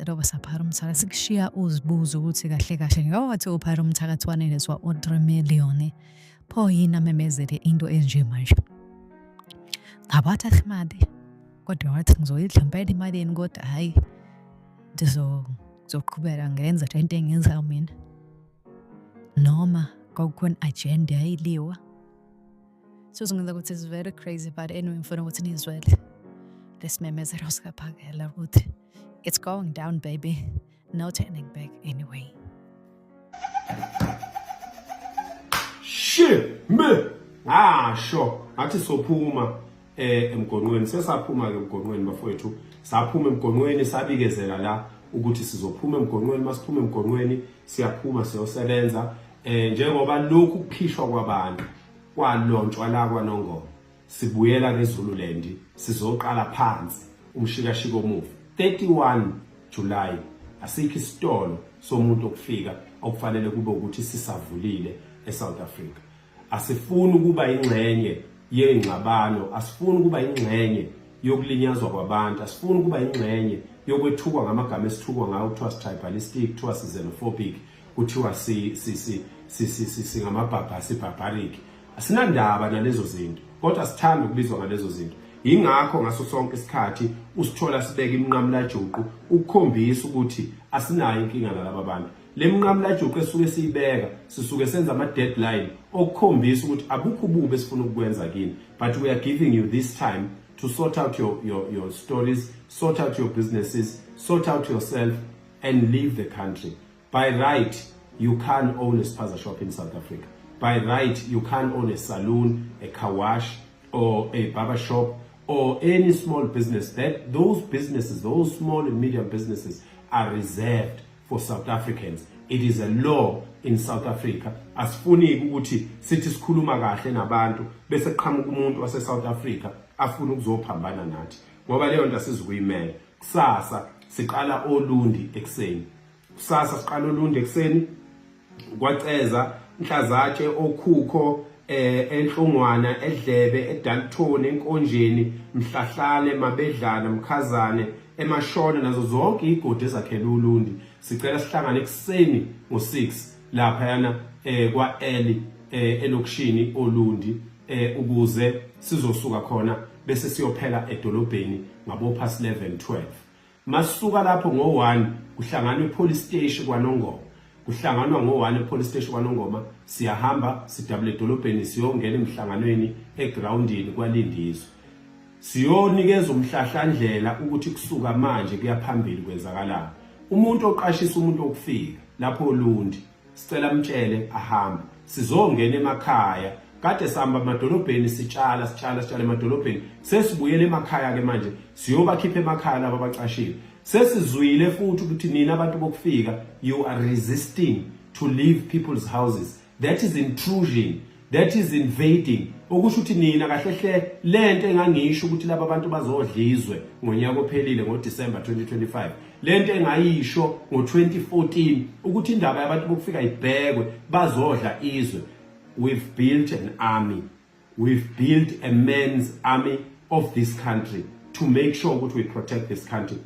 Isimemezelo saPhakel'umthakathi sikushiya uzibuza ukuthi kahle kahle ngoba wathi uPhakel'umthakathi waneliswa u-3 million, pho yini amemezele into enje manje? Ngabathatha imali kodwa wathi ngizoyidla impela imali yenu, kodwa hhayi, ngizoqhubeka ngenze le nto engiyenzayo mina. Noma kwakukhona i-agenda yayiliwa. So singenza ukuthi it's very crazy, but anyway, ngifuna ukuthi nizwele lesimemezelo sikaPhakela ukuthi it's going down, baby, no turning back anyway. Shit me, ngasho ngathi sophuma emgonqweni. Sesaphuma ke emgonqweni, bafowethu, saphuma emgonqweni, sabikezela la ukuthi sizophuma emgonqweni. Masiphuma emgonqweni, siyaphuma siyosebenza njengoba lokhu kuphishwa kwabantu kwalontshwa la kwaNongoma. Sibuyela keZululand, sizoqala phansi umshikashika omuva 31 July. Asikho isitolo somuntu okufika okufanele kube ukuthi sisavulile eSouth Africa. Asifuni ukuba ingxenye yengxabano, asifuni ukuba ingxenye yokulinyazwa kwabantu, asifuni ukuba ingxenye yokwethukwa ngamagama esithukwa ngawo, kuthiwa si-tribalistic, kuthiwa si-xenophobic, kuthiwa singamabhabhasi, barbaric. Asinandaba nalezo zinto, kodwa sithanda ukubizwa ngalezo zinto. Yingakho ngaso sonke isikhathi usithola sibeka iminqamulajuqu ukukhombisa ukuthi asinayo inkinga nalaba bantu. Le minqamulajuqu esuke siyibeka, sisuke senza ama-deadline okukhombisa ukuthi abukho ububi esifuna ukukwenza kini, but we are giving you this time to sort out your stories, sort out your businesses, sort out yourself and leave the country. By right, you can't own a spaza shop in South Africa. By right, you can't own a saloon, a car wash or a barber shop or any small business. That those businesses, those small and medium businesses, are reserved for South Africans. It is a law in South Africa. Asifuni ukuthi sithi sikhuluma kahle nabantu bese qhamuka umuntu wase South Africa afuna ukuzophambana nathi, ngoba leyo nto asizukuyimela. Kusasa siqala oLundi ekuseni. Kusasa siqala oLundi ekuseni, kwaCeza, Nhlazatshe, oKhukho, eNhlungwana, eDlebe, eDalton, eNkonjeni, Mhlahlane, Mabedlana, Mkhazane, eMashona nazo zonke igodi ezakhele uLundi. Sicela sihlangane ekuseni ngo6 lapha yana kwa L elokishini oLundi ukuze sizosuka khona bese siyophela edolobheni ngabo past 11, 12. Masuka lapho ngo1 kuhlanganwa epolice station kwaNongoma. Kuhlanganwa ngo1 epolice station kwaNongoma, siyahamba sidabule edolobheni, siyongena emhlanganweni egroundini kwaLindizwe. Siyonikeza umhlahlandlela ukuthi kusuka manje kuyaphambili kwenzakalani. Umuntu oqashisa umuntu okufika lapho oLundi, sicela mtshele ahambe. Sizongena emakhaya. Kade sihamba emadolobheni, sitshala, sitshala, sitshala emadolobheni, sesibuyele emakhaya ke manje, siyobakhipha emakhaya laba abacashile. Sesizwile futhi ukuthi nina abantu bokufika, you are resisting to leave people's houses. That is intrusion, that is invading, okusho ukuthi nina kahle hle lento engangisho ukuthi laba bantu bazodlizwe ngonyaka ophelile ngoDecember 2025, lento engayisho ngo2014 ukuthi indaba yabantu bokufika ibhekwe, bazodla izwe. We've built an army, we've built a man's army of this country to make sure ukuthi we protect this country.